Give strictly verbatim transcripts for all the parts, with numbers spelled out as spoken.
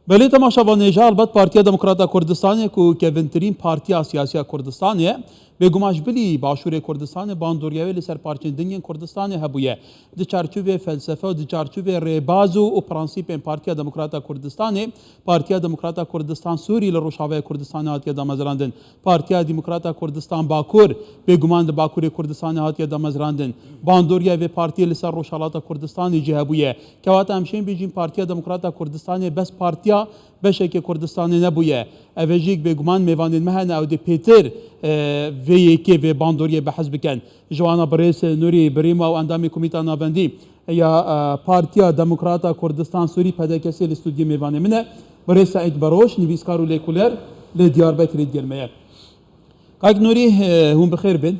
Belê temaşevanê, ji helbet Partiya Demokrata Kurdistanê ku kevintirîn partiya siyasiya Kurdistanê ye, bêguman ji bilî Başûrê Kurdistanê bandoriya wê li ser parçên din yên Kurdistanê hebûye. Di çarçovê felsefe û di çarçovê rêbaz û, û prensîpên Partiya Demokrata Kurdistanê, Partiya Demokrata Kurdistan Sûrî li Rojavayê Kurdistanê hatiye damezrandin. Partiya Demokrata Kurdistan Bakur, bêguman li Bakurê Kurdistanê hatiye damezrandin. Bandoriya vê partiyê li ser Rojhilata Kurdistanê jî hebûye. Kewata em şên bêjîn Partiya Demokrata Kurdistanê bes partiya beşekê Kurdistanê nebûye. Ev e jî bêguman mêvanên me hene, ew dê pêtir, e, vê yekê, vê bandoriyê behs bikin. Ji wana birêz Nûrî Birîma û endamê Komîta Navendî ya, e, Partiya Demokrata Kurdistan Sûrî, P D K S, li stûdyê mêvanê min e. Birêz Seîd Beroş, nivîskar û lêkolêr li Diyarbekirê digel me ye. Kak Nûrî, e, hûn bi xêr bin.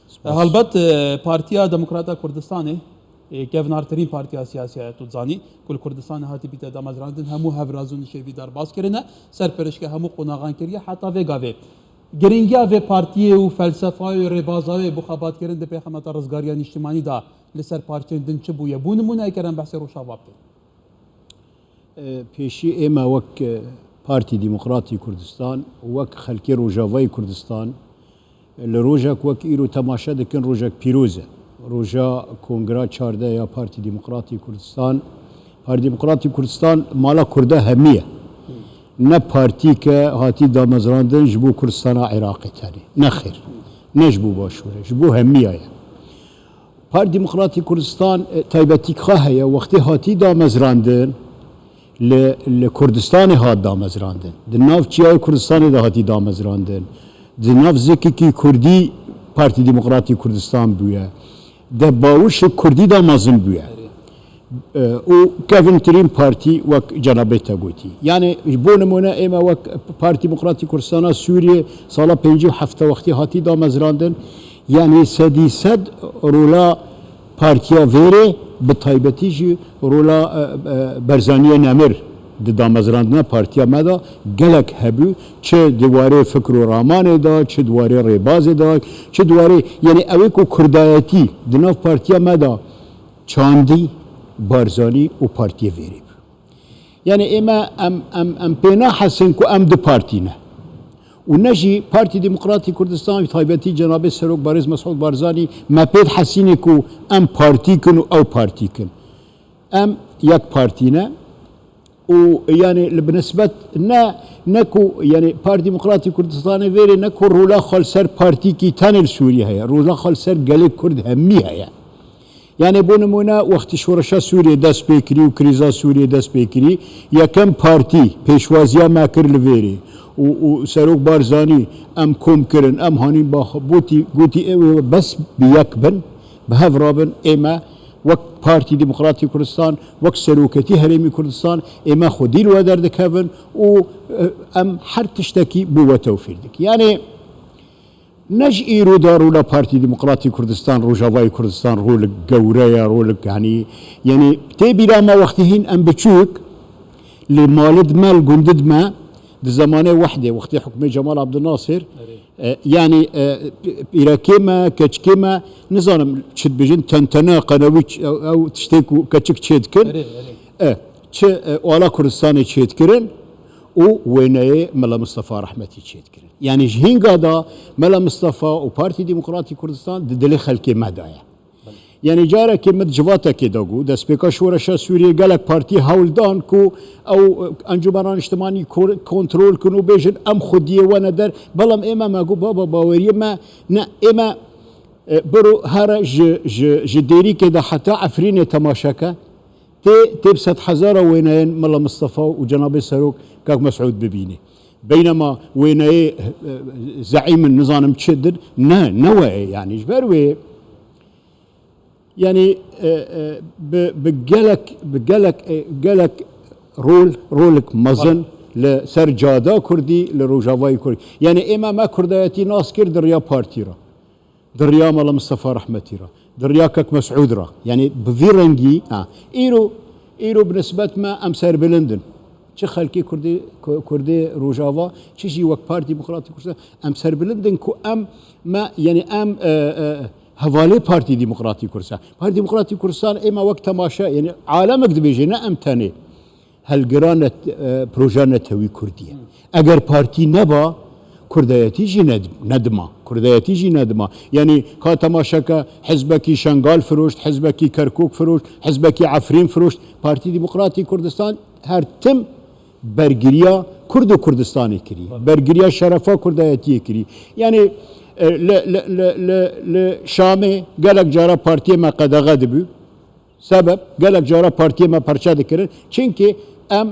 Spas. Helbet, e, Partiya Demokrata Kurdistanê, e, kevnartirîn partiya siyasî ye, tu dizanî, ku li Kurdistanê hatî bîte damezrandin, hemû hevraz û nişêvî derbas kirine, serpirişke hemû qonaxan kiriye, heta vê gavê. Giringiya vê partiyê û felsefayê û rêbaza wê bo xebatkirin di pêxemeta rizgariya niştimanî de li ser parçên din çi bûye? Bo nimûne, eger em behsê Rojava bikin. Pêşî ême wek Partî Demokratî Kurdistan, wek xelkê Rojavayê Kurdistan, li rojek wek îro temaşe dikin, rojek pîroz e. Roja Kongra çardeh ya Partî Demokratî Kurdistan. Partî Demokratî Kurdistan mala Kurda hemî ye. Ne partîke hatî damezrandin ji bo Kurdistana Iraqê tenê. Ne xêr. Ne ji bo Başûrê. Ji bo hemiya ye. Partî Demokratî Kurdistan, e, taybetîk xwe heye, wextê hatî damezrandin, li, li Kurdistanê hat damezrandin. Di nav çiyayê Kurdistanê de hatî damezrandin. Di nav zikekî Kurdî Partî Demokratî Kurdistan bûye. De bawişek Kurdî de mezin bûye. E, û kevintirîn partî wek cenabê te gotî. Yani ji bo nimûne ême wek Partî Demokratî Kurdistana Sûriyê sala pêncî û heft wextî hatî damezrandin. Yani sedî sed rola partiya vêrê, bi taybetî jî rola, e, e, Barzaniyê Nemir di damezrandina partiya me de gelek hebû, çi di warê fikr û ramanê de, çi di warê rêbazê de, çi di warê, yani ew ê ku kurdayetî di nav partiya me de çandî, Barzanî û partiyê vêrê bû. Yani ême em, em, em pê nahesin ku em du partî ne. Û ne jî Partî Demokratî Kurdistan, bi taybetî cenabê Serok Barêz Mesûd Barzanî, me pê dihesîne ku em partîk in û ew partîk in. Em yek partî ne. Û yani li binisbet ne, ne ku yani Partî Demokratî Kurdistanê vêrê ne ku rola xwe li ser partîkî tenê li Sûriyê heye. Rola xwe li ser gelê Kurd hemî heye. Yani bo nimûne wextî şoreşa Sûriyê dest pê kirî û krîza Sûriyê dest pê kirî, yekem partî pêşwaziya me kir li vêrê û, û Serok Barzanî em kom kirin, em hanîn ba xwe, botî, gotî ew ê bes bi yek bin, bi hev rabin, ême wek Partî Demokratî Kurdistan, wek seroketî Herêmî Kurdistan, ême xwedî li we derdikevin û, e, em her tiştekî bo we tewfîr dikin. Yani ne ji îro de rola Partî Demokratî Kurdistan, Rojavayê Kurdistan rolek gewre ye, rolek, yanî, yanî tê bîra me wextî hîn em biçûk li malid me, li gundid me, di zemanê wehdê, wextê hukmê Cemal Abdulnasir, e, yanî, e, pîrekê me, keçikê me, nizanim çi dibêjin, tentene, qenewî, ç-, ew, ew tiştê ku keçik çê dikin. E, çi, e, Ola Kurdistanê çêdikirin û wêneyê Mela Mistefa Rehmetî çêdikirin. Yani ji hînga de Mela Mistefa û Partî Demokratî Kurdistan di dilê xelkê me de ye. Yani carekê min di civatekê de got, destpêka şoreşa Sûriyê gelek partî hewl dan ku ew, e, Encûmena Niştimanî kor-, kontrol kin û bêjin em xwediyê wene der. Belam ême me got, baba, baweriyê me ne, ême, e, biro here ji, ji, ji Dêrîkê de heta Efrînê temaşe ke. Tê, tê bi sedhezara wêneyên Mela Mistefa û Cenabê Serok Kak Mesûd bibînê. Beynema wêneyê, e, zeîmin nizanim çi din, ne, ne we ye yani. Ji ber wê, yani, e, e, bi, bi gelek, bi gelek, e, gelek rol, rolek mezin li ser cada Kurdî, li Rojavayê Kurdî. Yani ême me kurdayetî nas kir di riya partî re. Di riya Mela Mistefa Rehmetî re, di riya Kek Mesûd re. Yanî bi vî rengî, ha, îro, îro bi nisbet me em serbilind in. Çi xelkê Kurdê, Ku-, Kurdê Rojava, çi jî wek Partî Demokratîk Kurdistan, em serbilind in ku em, me, yanî em, e, e, hevalê Partî Demokratîk Kurdistan. Partî Demokratîk Kurdistan ême wek temaşe, yanî alemek dibêje, ne em tenê. helgira net-, e, proje netewî Kurdî ye. Eger partî neba, Kurdayetî jî ned-, nedima. Kurdayetî jî nedima. Yanî ka temaşeke hizbekî Şengal firoşt, hizbekî Kerkûk firoşt, hizbekî Efrîn firoşt. Partî Demokratî Kurdistan her tim bergiriya Kurd û Kurdistanê kiriye. Bergiriya şerefa Kurdayetiyê kiriye. Yanî, e, li, li, li, li, li Şamê gelek cara partiyê me qedexe dibû. Sebeb gelek cara partiyê me perçe dikirin. Çimkî em,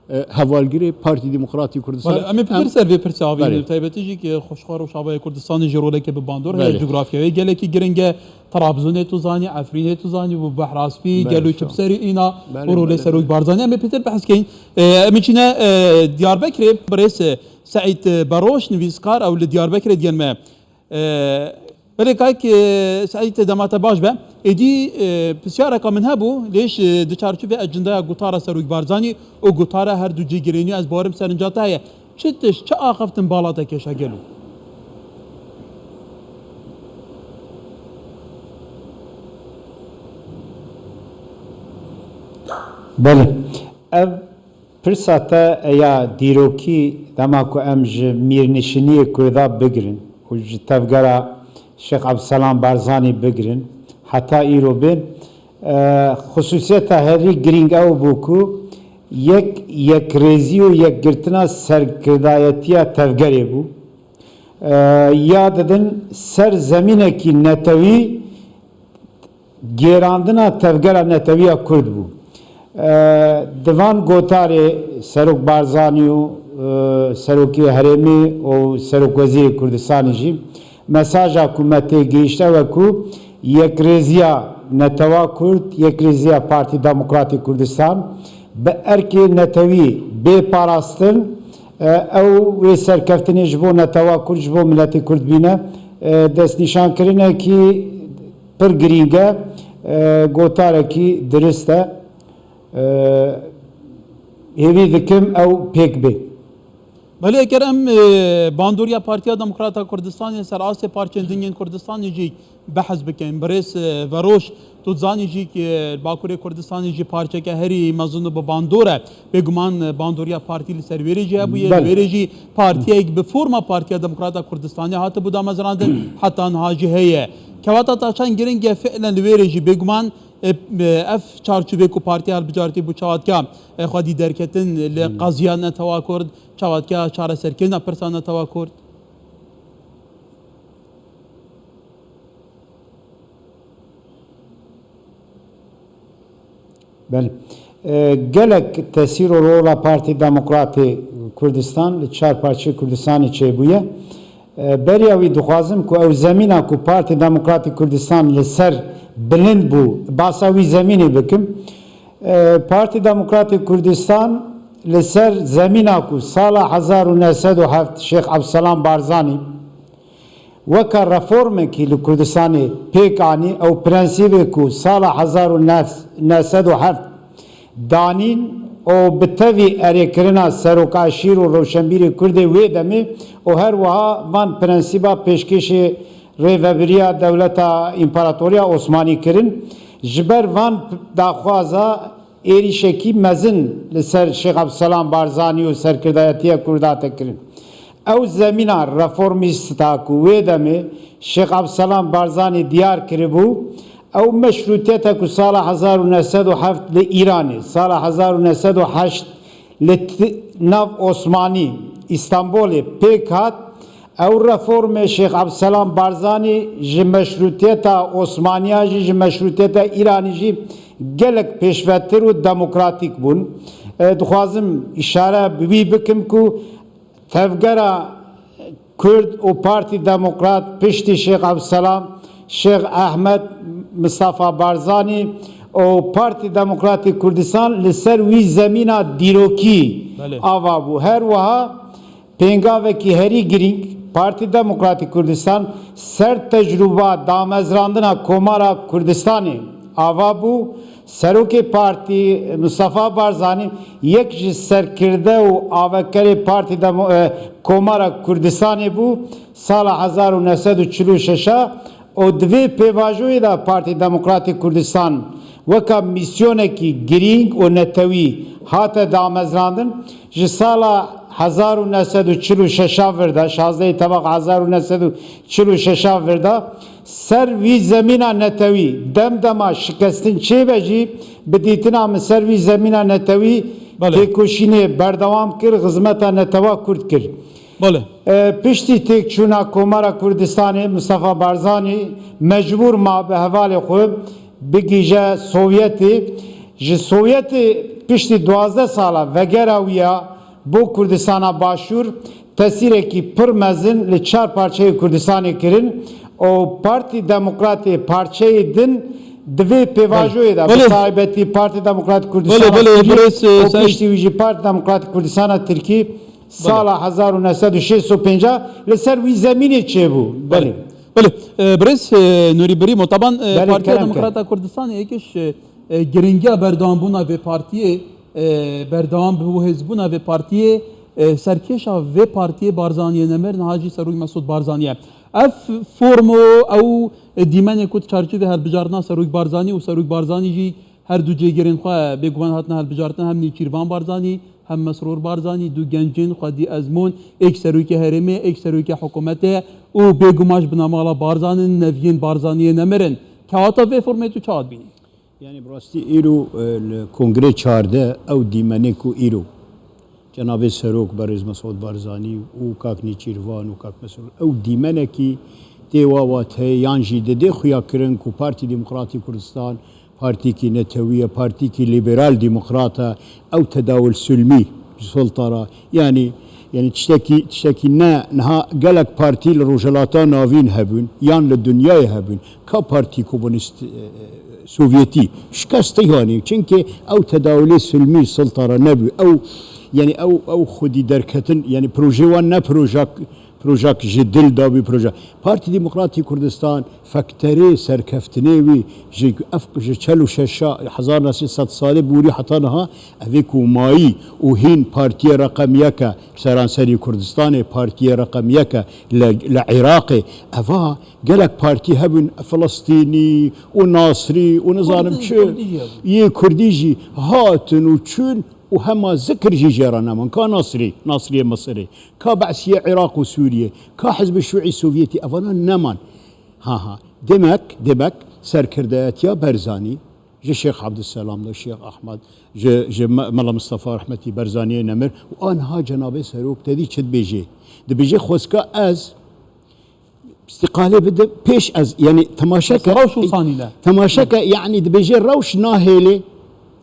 e, hevalgirê Partî Demokratî Kurdistan. Belê, em ê pitir em ser vê pirsê avînin. Belê. Taybetî jî ki xweşxwa Rojavayê Kurdistanê jî roleke bi bandor heye. Belê. Cografyayê gelekî giring e. Trabzonê tu zanî, Efrînê tu zanî, û Behraspî, Belê, gelo çi sağ ol. Bi serî îna Belê, û rolê belê, Serok belê. Barzanî. Em ê pitir behs keyin. E, em ê çîne, e, Diyarbekirê. Birêz, e, Seîd, e, Beroş nivîskar ew li Diyarbekirê diyen me. E, belê kak, e, Seîd, dema te baş be. Êdî, e, pisyareka min hebû, lêş, e, di çarçovê ecendaya gotara Serok Barzanî û gotara her du cî girênî, ez bawerim serinca te heye. Çi tişt, çi axiftin bala te kêşa gelo? Belê. Ev pirsa te ya dîrokî, dema ku em ji mîrnişiniyê Kurda bigirin û ji tevgera Şêx Ebdulselam Barzanî bigirin, heta îro bên, e, xusûsiyeta herî girîng ew bû ku yek yekrêzî û yekgirtina serkirdayetiya tevgerê bû. E, ya didin ser zemînekî netewî gêrandina tevgera netewiya Kurd bû. E, di van gotarê Serok Barzanî û, e, Serokê Herêmê û Serokwezîrê Kurdistanê jî mesaja ku me tê gihîşt ew e ku yekrêziya netewa Kurd, yekrêziya Partî Demokratî Kurdistan bi erkê netewî bê parastin, e, ew wê serkeftinê ji bo netewa Kurd, ji bo miletê Kurd bîne, e, destnîşankirinekî pir girîng e, e, gotarekî dirist e. E, hêvî dikim ew pêk bê. Belê, eger em, e, bandoriya Partiya Demokrata Kurdistanê ser astê parçên din yên Kurdistanê jî behs bikin. Birêz, e, Veroş, tu dizanî jî ki Bakurê Kurdistanê jî parçeke herî mezin û bi bandor e. Bêguman, e, bandoriya partî li ser wêrê jî hebûye. Belê. Li wêrê jî partiyek bi forma Partiya Demokrata Kurdistanê hatibû damezrandin, heta niha jî heye. Kewata taşan giring e fiilen li wêrê jî bêguman, e, e, ev çarçovê ku partiya hilbijartî bû çawa dike, e, xwedî derketin li Hmm. qeziya netewa Kurd, çawa dike çareserkirina pirsa netewa Kurd? Belê. E, gelek tesîr û rola Partî Demokratê Kurdistan li çar parçeyê Kurdistanê çêbûye. E, beriya wî dixwazim ku ew zemîna ku Partî Demokratî Kurdistan li ser bilind bû, basa wî zemînê bikim. E, Partî Demokratî Kurdistan li ser zemîna ku sala hezar û neh sed û heft Şêx Ebdulselam Barzanî weke reformekî li Kurdistanê pêk anî, ew prensîbê ku sala hezar û neh sed û heft danîn û bi tevî erêkirina serokaşîr û rewşenbîrê Kurdê wê demê û her wiha van prensîba pêşkêşê rêvebiriya dewleta împaratoriya Osmanî kirin. Ji ber van daxwaza êrîşekî mezin li ser Şêx Ebdulselam Barzanî û serkirdayetiya Kurda te kirin. Ew zemîna reformîsta ku wê demê Şêx Ebdulselam Barzanî diyar kiribû, ew meşrûtiyeta ku sala hezar û neh sed û heft li Îranê, sala hezar û neh sed û heşt li t-, nav Osmanî, Îstanbolê pêk hat, ew reformê Şêx Ebdulselam Barzanî ji meşrûtiyeta Osmaniya jî, ji meşrûtiyeta Îranî jî gelek pêşvetir û demokratîk bûn. E, dixwazim îşare bi wî bikim ku tevgera Kurd û Partî Demokrat piştî Şêx Ebdulselam, Şêx Ehmed Mistefa Barzanî û Partî Demokratî Kurdistan li ser wî zemîna dîrokî Belê. ava bû. Her wiha pêngavekî herî girîng Partî Demokratî Kurdistan ser tecrûba damezrandina Komara Kurdistanê ava bû. Serokê partî Mistefa Barzanî yek ji serkirde û avekerê Partî Demo-, e, Komara Kurdistanê bû sala hezar û neh sed û çil û şeş a û di vê pêvajoyê de Partî Demokratîk Kurdistan Weka mîsyonekî girîng û netewî hate damezrandin, ji sala hezar û neh sed û çil û şeş a vir de, şazdehê Tebaxa hezar û neh sed û çil û şeş a vir de, ser vî zemîna netewî dem dema şikestin çêbe jî, bi dîtina min ser vî zemîna netewî Belê. têkoşînê berdewam kir, xizmeta netewa Kurd kir. Belê. E, piştî têkçûna Komara Kurdistanê, Mistefa Barzanî mecbûr ma bi hevalê xwe bigihîje Sovyetê. Ji Sovyetê piştî duwazdeh sala vegera wî ya bo Kurdistana Başûr tesîrekî pir mezin li çar parçeyê Kurdistanê kirin û Partî Demokratê parçeyê din di vê pêvajoyê de, bi Belê. taybetî Partî Demokratîk Kurdistana Belê, belê, Sûriyê birêz, e, û Seyîd. piştî wî jî Partî Demokratîk Kurdistana Tirkî sala hezar û neh sed û şêst û pênc a li ser wî zemînê çêbû. Belê. Belê. E, birêz, e, Nûrî Birî, motaban, e, Belê, Partiya kerem ke. Demokrata Kurdistanê êkiş, e, e, giringiya berdewambûna vê partiyê, e, berdewam bi hêzbûna vê partiyê, e, serkêşa vê partiyê Barzaniyê Nemir, niha jî Serok Mesûd Barzanî ye. Ev formo, ew dîmenê ku di çarçovê hilbijartina Serok Barzanî û Serok Barzanî jî her du cêgirên xwe bêguman hatin hilbijartin, hem Nêçîrvan Barzanî, hem Mesrûr Barzanî, du gencên xwedî ezmûn, êk serokê herêmê, êk serokê hikûmetê û bêguman ji binamala Barzan in, neviyên Barzaniyê Nemir in. Kewata vê formê tu çawa dibînî? Yanî bi rastî îro, e, li Kongrê çardeh ew dîmenê ku îro Cenabê Serok Berêz Mesûd Barzanî û kak Nêçîrvan û kak Mesrûr, ew dîmenekî tê wa wat heye yan jî didê xuya kirin ku Partî Demokratîk Kurdistan partîkî netewî ye, partîkî lîberal demokrat e, ew tedawul silmî ji sulta re, yanî, yanî tiştekî, tiştekî ne, niha gelek partî li Rojhilata Navîn hebûn, yan li dinyayê hebûn, ka Partî Komunîst, e, e, Sovyetî şikest tê hanî, çimkî ew tedawulê silmî sulta re nebû, ew, yanî ew, ew xwedî derketin, yanî projê wan ne projak, projak ji dil dabû proje. Partî Demokratîk Kurdistan fekterê serkeftinê wî ji ev, ji çel û şeş a, hezar neh sed salê borî heta niha, evê ku mayî û hîn partiyê reqem yek e seranserî Kurdistanê, partiyê reqem yek e li, li Iraqê. Eva gelek partî hebûn, Filistînî û Nasrî û nizanim Kurdî, çi, Kurdî jî hebûn. Yê Kurdî jî hatin û çûn û hema zikir jî jê re neman. Ka Nasrî, Nasriyê Misirê, ka Be'siyê Iraq û Sûriyê, ka Hizbê Şûî Sovyetî, evana neman. Ha ha. Demek, demek serkirdeyetiya Barzanî, ji Şêx Abdulselam de, Şêx Ahmed, ji, ji Me-, Mela Mistefa Rehmetî Barzaniyê Nemir û aniha Cenabê Serok te dî çi dibêjê? Dibêjê xwezka ez îstîqalê bidim, pêş ez, yanî temaşeke, Mesela rewş wisa nîne. Temaşeke, yanî dibêje rewş nahêlê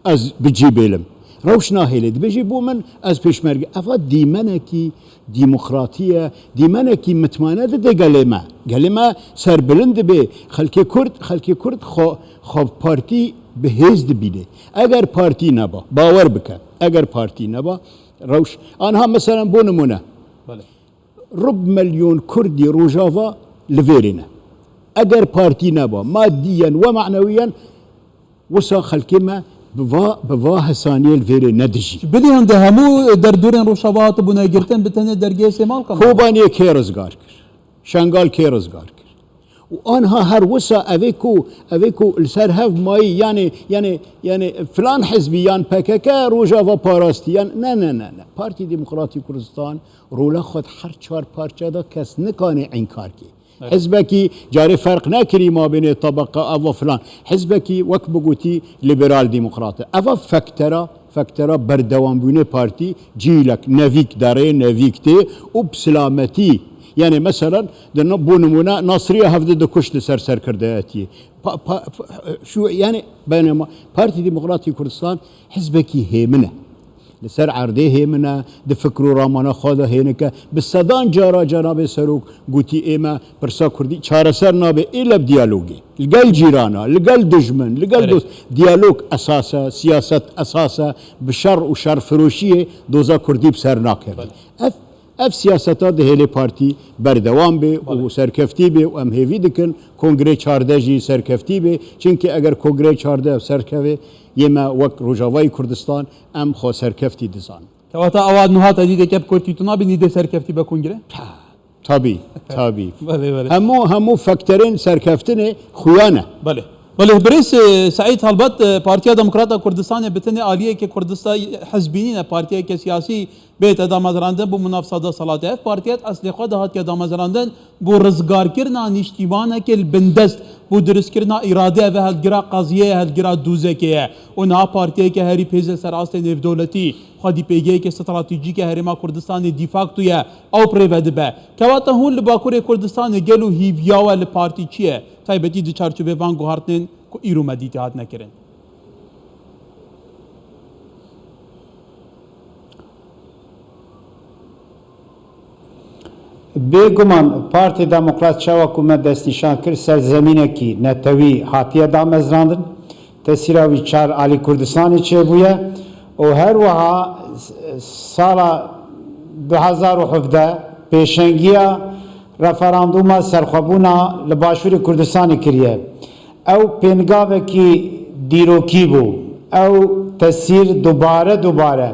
ez bi cî bêlim. Rewş nahêlê. Dibêje bo min ez pêşmerge. Eva dîmenekî demokratî ye, dîmenekî mitmane dide gelê me. Gelê me serbilind dibe. Xelkê Kurd, xelkê Kurd xwe, xwe partî bi hêz dibîne. Eger partî neba, bawer bike, eger partî neba, rewş. Anha meselen bo nimûne. Belê. Rub milyon Kurdî Rojava li vêrê ne. Eger partî neba, madiyen we manewiyen, wisa xelkê me bi va, bi va hesaniyê li vêrê nedijî. Bilî hinde hemû derdorên Rojava hatibûne girtin, bi tenê dergehê Sêmalka me. Kobaniyê kê rizgar kir? Şengal kê rizgar kir? Û anha her wisa evê ku, evê ku li ser hev mayî, yanî, yanî, yanî filan hizbî yan P K K Rojava parastî, yan ne, ne, ne, ne. Partî Demokratîk Kurdistan rola xwe di her çar parça de kes nikane înkar kê. Evet. Hizbekî carê ferq nekirî mabênê tebeqa eva filan. Hizbekî wek bigotî lîberal demokrat e. Eva fektera, fektera berdewambûnê partî cîlek nevîk derê, nevîk tê û bi silametî. Yanî meselen, di no-, bo nimûne Nasriye hevdi dikuşt li ser serkirdeyetiyê. Pa, pa, pa, şu, yanî benema Partî Demokratîk Kurdistan hizbekî hêmin e. Li ser erdê hêmin e, di fikr û ramana xwe de hênik e. Bi sedan cara cenabê Serok gotî, ê me pirsa Kurdî çareser nabe êle bi diyalogê. Li gel cîrana, li gel dijmin, li gel Erê. dost. Diyalog esas e, siyaset esas e. Bi şer û şerfiroşiyê doza Kurdî bi ser nakeve. Belê. Ev, ev siyaseta dihêlê partî berdewam bê Belê. û serkeftî bê û em hêvî dikin kongrê çardeh jî serkeftî bê. Çimkî eger kongrê çardeh serkeve, yê me wek Rojavayê Kurdistan em xwe serkeftî dizanin. Kewata ewa niha te dî dê kep kurtî tu nabînî dê serkeftî be kongre? Ta-, tabî, tabî. Belê, belê. Hemû, hemû fekterên serkeftinê xuya ne. Belê. Belê, birêz, e, Seîd, helbet, e, Partiya Demokrata Kurdistanê bi tenê aliyeke Kurdista-, hizbî nîne, partiyeke siyasî bête damezrandin bo munafisa desthilatê. Ev partiye di eslê xwe de hatiye damezrandin bo rizgarkirina nîştîmaneke li bindest, bo dirustkirina îradeya ve hilgira qeziyê ye, hilgira dûzekê ye. Û niha partiyeke herî pêz li ser astê nêvdewletî, xwedî pêgeheke stratejîk e Herêma Kurdistanê de facto ye, ew bi rê ve dibe. Kewata hûn li Bakurê Kurdistanê gelo hîviya we li partî çi ye? Taybetî di çarçovê van guhartinên ku îro me dîtî hatine kirin. Bêguman Partî Demokrat çawa ku me destnîşan kir, ser zemînekî netewî hatiye damezrandin. Tesîra wî çar alî Kurdistanê çêbûye û her wiha sala du hezar û hevdeh pêşengiya referandûma serxwebûna li Başûrê Kurdistanê kiriye. Ew pêngavekî dîrokî bû. Ew tesîr dubare dubare,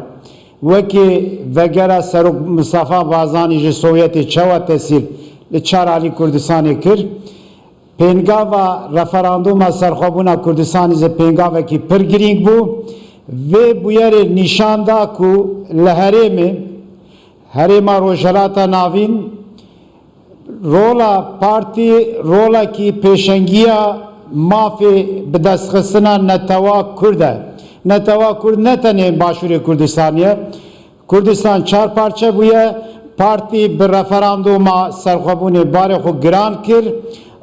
wekî vegera Serok Mistefa Barzanî ji Sovyetê çawa tesîr li çar alî Kurdistanê kir, pêngava referandûma serxwebûna Kurdistanê jî pêngavekî pir girîng bû. Vê bûyerê nîşan da ku li herêmê, Herêma Rojhilata Navîn, rola partî rolekî pêşengiya mafê bidestxistina netewa Kurd e. Netewa Kurd ne tenê Başûrê Kurdistanê ye. Kurdistan çar parçe bûye. Partî bi referandûma serxwebûnê barê xwe giran kir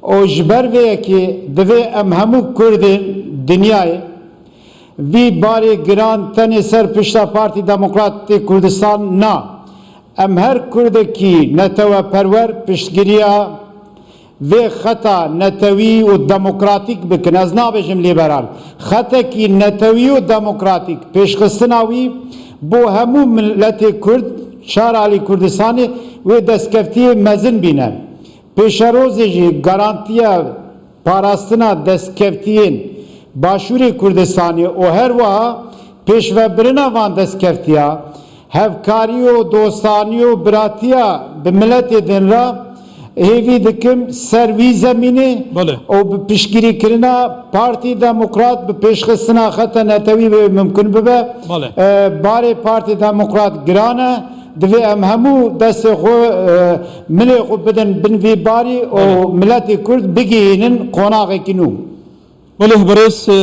û ji ber vê yekê divê em hemû Kurdên dinyayê vî barê giran tenê ser pişta Partî Demokratê Kurdistan na. Em her Kurdekî neteweperwer piştgiriya vê xeta netewî û demokratîk bikin. Ez nabêjim lîberal. Xetekî netewî û demokratîk, pêşxistina wî bo hemû miletê Kurd, çar alî Kurdistanê, wê destkeftiyê mezin bîne. Pêşerojê jî garantiya parastina destkeftiyên Başûrê Kurdistanê û her wiha pêşvebirina van destkeftiya, hevkarî û dostanî û biratiya bi miletê din re hêvî dikim ser wî zemînê Belê. û bi piştgirîkirina Partî Demokrat bi pêşxistina xeta netewî wê mimkun bibe. Belê. E, barê Partî Demokrat giran e. Divê em hemû destê xwe, e, milê xwe bidin bin vî barî û Belê. miletê Kurd bigihînin qonaxekî nû. Belê, birêz, e,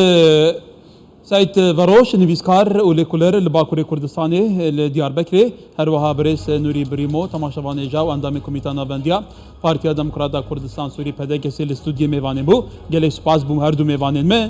Seîd Veroş, nivîskar û lêkolêr li Bakurê Kurdistanê, e, li Diyarbekirê, her wiha birêz, e, Nûrî Birîmo, temaşevanê ja û endamê Komîta Navendiya Partiya Demokrata Kurdistan Sûrî, P D K S, li stûdyê mêvanê bû. Gelek spas bû her du mêvanên me.